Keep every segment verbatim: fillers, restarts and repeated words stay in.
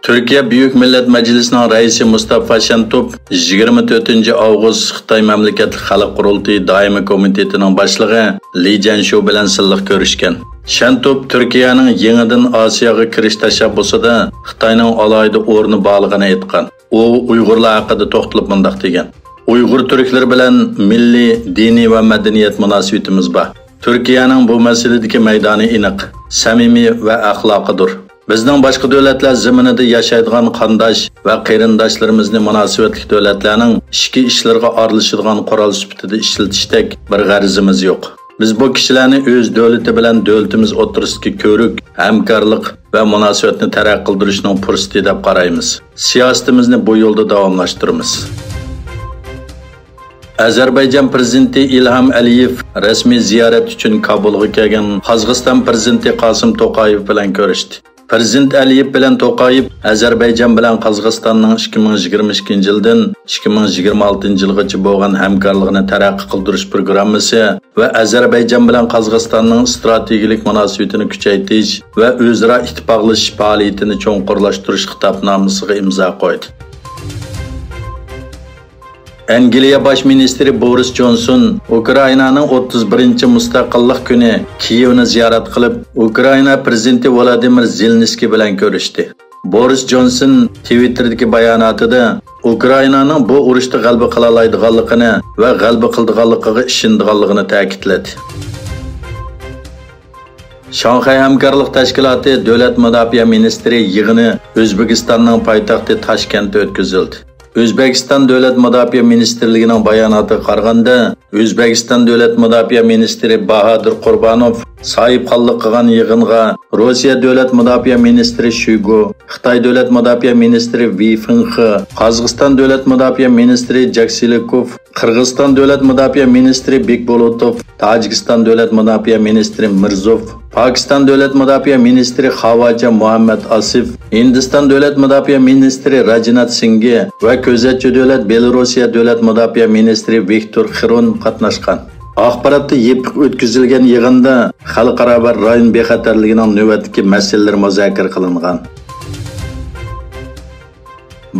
تۈركىيە بۈيۈك مىللەت مەجلىسىنىڭ رەئىسى مۇستافا شەنتوپ يىگىرمە تۆتىنچى ئاۋغۇست خىتاي مەملىكەتلىك خەلق قۇرۇلتىيى دائىمىي كومىتېتىنىڭ باشلىقى لى جەنشۇ بىلەن سىنلىق كۆرۈشكەن. شەنتوپ تۈركىيەنىڭ يېڭىدىن ئاسىياغا كىرىش تەشەببۇسىدا خىتاينىڭ ئالاھىدە ئورنى بارلىقىنى ئېيتقان. ئۇ ئۇيغۇرلار ھەققىدە توختىلىپ مۇنداق دېگەن: «ئۇيغۇر تۈركلىرى بىلەن مىللىي، دىنىي ۋە مەدەنىيەت مۇناسىۋىتىمىز بار. تۈركىيەنىڭ بۇ مەسىلىدىكى مەيدانى ئېنىق، سەمىمىي ۋە ئەخلاقىدۇر. بىزنىڭ باشقا دۆلەتلەر زېمىنىدا ياشايدىغان قانداش ۋە قېرىنداشلىرىمىزنى مۇناسىۋەتلىك دۆلەتلەرنىڭ ئىچكى ئىشلىرىغا ئارىلىشىدىغان قورال سۈپىتىدە ئىشلىتىشتەك بىر غەرىزىمىز يوق. بىز بۇ كىشىلەرنى ئۆز دۆلىتى بىلەن دۆلىتىمىز ئوتتۇرىسىدىكى كۆۋرۈك، ھەمكارلىق ۋە مۇناسىۋەتنى تەرەققىي قىلدۇرۇشنىڭ پۇرسىتى دەپ قارايمىز. سىياسىتىمىزنى بۇ يولدا داۋاملاشتۇرىمىز.» ئەزەربەيجان پىرېزىدېنتى ئىلھام ئەلىيېۋ رەسمىي زىيارەت ئۈچۈن كابۇلغا كەلگەن قازاقىستان پىرېزىدېنتى قاسىم توقايېۋ بىلەن كۆرۈشتى. پىرېزىدېنت ئەلىيېۋ بىلەن توقايېۋ ئەزەربەيجان بىلەن قازاقىستاننىڭ ئىككى مىڭ يىگىرمە ئىككىنچى يىلدىن ئىككى مىڭ يىگىرمە ئالتىنچى يىلغىچە بولغان ھەمكارلىقىنى تەرەققىي قىلدۇرۇش پروگراممىسى ۋە ئەزەربەيجان بىلەن قازاقىستاننىڭ ئىستراتېگىيەلىك مۇناسىۋىتىنى كۈچەيتىش ۋە ئۆزئارا ئىتتىپاقلىشىش پائالىيىتىنى چوڭقۇرلاشتۇرۇش خىتابنامىسىغا ئىمزا قويدى. ئەنگلىيە باش مىنىستىرى بورىس جونسون ئۇكرائىنانىڭ ئوتتۇز بىرىنچى مۇستەقىللىق كۈنى كىيېۋنى زىيارەت قىلىپ، ئۇكرائىنا پىرېزىدېنتى ۋولودىمىر زېلېنسكىي بىلەن كۆرۈشتى. بورىس جونسون تىۋىتتېردىكى باياناتىدا ئۇكرائىنانىڭ بۇ ئۇرۇشتا غەلىبە قىلالايدىغانلىقىنى ۋە غەلىبە قىلىدىغانلىقىغا ئىشىنىدىغانلىقىنى تەكىتلىدى. شاڭخەي ھەمكارلىق تەشكىلاتى دۆلەت مۇداپىئە مىنىستىرى يىغىنى ئۆزبېكىستاننىڭ پايتەختى تاشكەنتتە ئۆتكۈزۈلدى. ئۆزبېكىستان دۆلەت مۇداپىئە مىنىستىرلىكىنىڭ باياناتىغا قارىغاندا، ئۆزبېكىستان دۆلەت مۇداپىئە مىنىستىرى باھادىر قۇربانوف ساھىبخانلىق قىلغان يىغىنغا روسىيە دۆلەت مۇداپىئە مىنىستىرى شويگۇ، خىتاي دۆلەت مۇداپىئە مىنىستىرى ۋېي فېڭخې، قازاقىستان دۆلەت مۇداپىئە مىنىستىرى جاكسىلىكوف، قىرغىزىستان دۆلەت مۇداپىئە مىنىستىرى بېكبولۇتوف، تاجىكىستان دۆلەت مۇداپىئە مىنىستىرى مىرزوف، پاكىستان دۆلەت مۇداپىئە مىنىستىرى خاۋاجا مۇھەممەد ئاسىف، ھىندىستان دۆلەت مۇداپىئە مىنىستىرى راجنات سىنگى ۋە كۆزەتچى دۆلەت بېلوروسىيە دۆلەت مۇداپىئە مىنىستىرى ۋىكتور خىرون قاتناشقان. ئاخباراتتا يېپىق ئۆتكۈزۈلگەن يىغىندا خەلقئارا ۋە رايون بىخەتەرلىكىنىڭ نۆۋەتتىكى مەسىلىلىرى مۇزاكىرە قىلىنغان.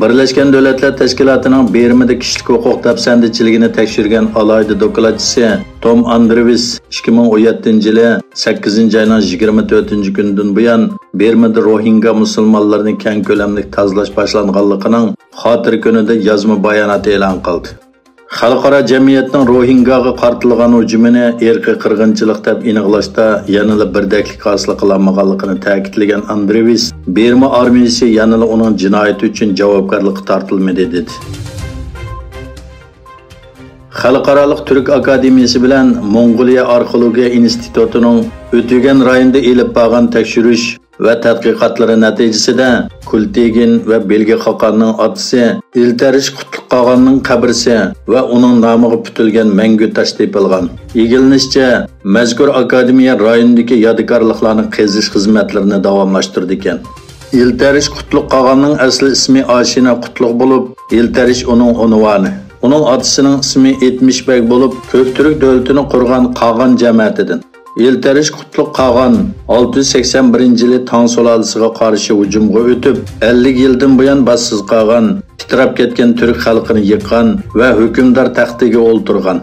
بىرلەشكەن دۆلەتلەر تەشكىلاتىنىڭ بىرمىدە كىشىلىك ھوقۇق دەپسەندىچىلىكىنى تەكشۈرگەن ئالاھىدە دوكلاتچىسى توم ئاندرېۋىس ئىككى مىڭ ئون يەتتىنچى يىلى سەككىزىنچى ئاينىڭ يىگىرمە تۆتىنچى كۈنىدىن بۇيان بىرمىدە روھىنگا مۇسۇلمانلىرىنى كەڭ كۆلەملىك تازىلاش باشلانغانلىقىنىڭ خاتىرە كۈنىدە يازما بايانات ئېلان قىلدى. خەلقئارا جەمئىيەتنىڭ روھىنگاغا قارىتىلغان ھۇجۇمىنى ئىرقىي قىرغىنچىلىق دەپ ئېنىقلاشتا يەنىلا بىردەكلىك ھاسىل قىلالمىغانلىقىنى تەكىتلىگەن ئاندرېۋىس، بىرما ئارمىيىسى يەنىلا ئۇنىڭ جىنايىتى ئۈچۈن جاۋابكارلىققا تارتىلمىدى، دېدى. خەلقئارالىق تۈرك ئاكادېمىيىسى بىلەن موڭغۇلىيە ئارخېئولوگىيە ئىنستىتۇتىنىڭ ئۆتۈگەن رايوندا ئېلىپ بارغان تەكشۈرۈش ۋە تەتقىقاتلىرى نەتىجىسىدە، كۈلتېگىن ۋە بېلگى خاقاننىڭ ئاتىسى ئىلتەرىش قۇتلۇق قاغاننىڭ قەبرىسى ۋە ئۇنىڭ نامىغا پۈتۈلگەن مەڭگۈ تاش تېپىلغان. ئىگىلىنىشىچە، مەزكۇر ئاكادېمىيە رايوندىكى يادىكارلىقلارنى قېزىش خىزمەتلىرىنى داۋاملاشتۇرىدىكەن. ئىلتەرىش قۇتلۇق قاغاننىڭ ئەسلى ئىسمى ئاشىنا قۇتلۇق بولۇپ، ئىلتەرىش ئۇنىڭ ئۇنۋانى. ئۇنىڭ ئاتىسىنىڭ ئىسمى ئېتمىش بەگ بولۇپ، كۆكتۈرك دۆلىتىنى قۇرغان قاغان جەمەتىدىن. ئىلتەرىش قۇتلۇق قاغان ئالتە يۈز سەكسەن بىرىنچى يىلى تاڭ سۇلالىسىغا قارشى ھۇجۇمغا ئۆتۈپ، ئەللىك يىلدىن بۇيان باشسىز قالغان، پىتىراپ كەتكەن تۈرك خەلقىنى يىققان ۋە ھۆكۈمدار تەختىگە ئولتۇرغان.